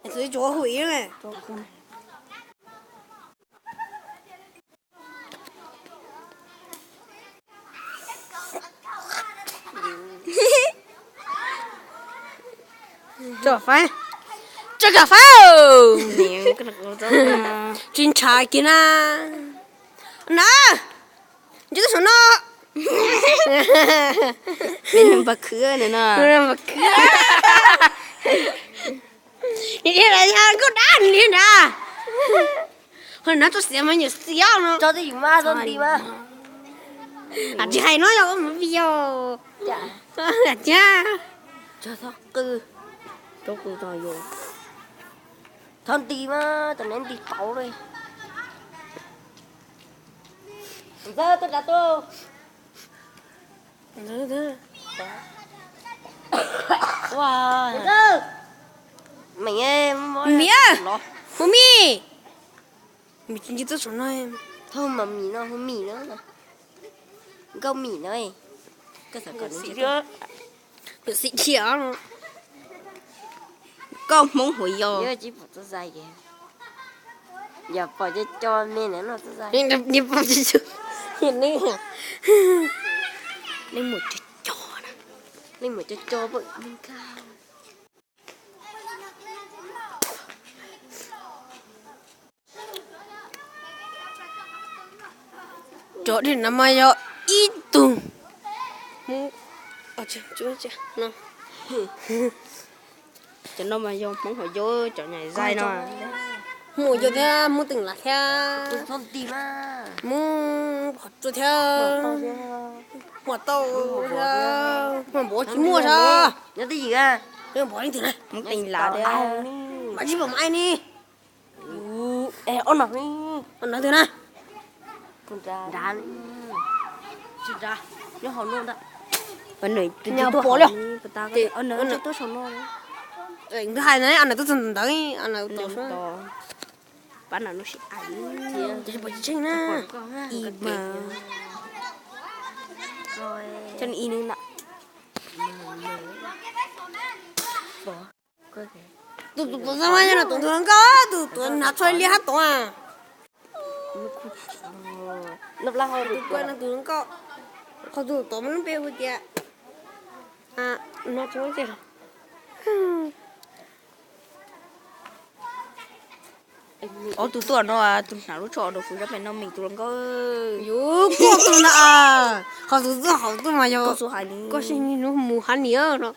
Txiv tsuav hu ib. Tso faib, tso faib. Tsis ntshav kiag na. Na, ntsib tub saum no. Npag khwv no. Npag khwv. Nkauj dab li nrad. Ho nab txoj xiav mas nyuam xiav no. Tso twj ywm mas txhob nti mas. Tsis hais no yog ua movie yog. Tso txhob qw. Txhob qw tau yus. Txhob nti mas, txhob nti tau li. Ntxawg tuaj rau tuaj. Mim, hu Mim. Mim tsis ntsib tub saum no. Thaum mas Mim no hu Mim no. Nkauj Mim no. Yus xim dhia. Nkauj Hmoob Huam Yau. Yog pom co co me na no txoj zais. Leej muam co co na. Leej muam co co pom me nkauj. Cov dej no mas yog ib tug. Cov no mas yog Hmoob Huam Yau, cov nyam zais no. Hmoob Huam Yau thiab Hmoob Teem Lav thiab. Hmoob Phom Tsua thiab. Hmoob Tau thiab. Hmoob Npov tsis muaj sas. Npov leej twg na? Hmoob Teem Lav thiab. Mas tsis pom mas ai ni. Ob no, ob no twg na? Nws pom li. Nws hais na, nws twb txog ntawd, nws twb tau. Pab no no sis ais. Tab sis pom tsis tsheej na. Ib mas. Coj ib nws na. Tus tus tuav xab mas yog no tus tus hluas nkauj, tus tuav hnav tsho liab hab tuav. Tus tuav no tus hluas nkauj, qhov tus tuav mas lub npe hu tias no. Ob tug tuaj no, tus hnav lub tsho rau kuv sab pem no, Mim tus hluas nkauj. Yus kuj tus na, qhov tus tuaj hauv tuaj mas yog koj sib hnub mus hab nim no.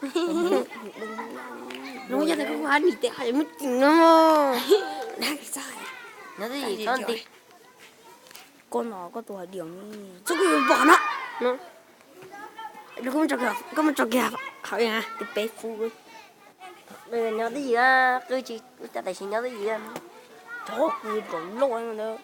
Yog tias koj kuj hab nim tes hais muaj ceem no. Koj no koj tus hais diam txhob kuj yuav pom no. Koj mus tso kiag hauv tus peb fub. Nyob twj ywm, qw tsis ua cas tam sim nyob twj ywm. Tov qw npaum loj ntawd.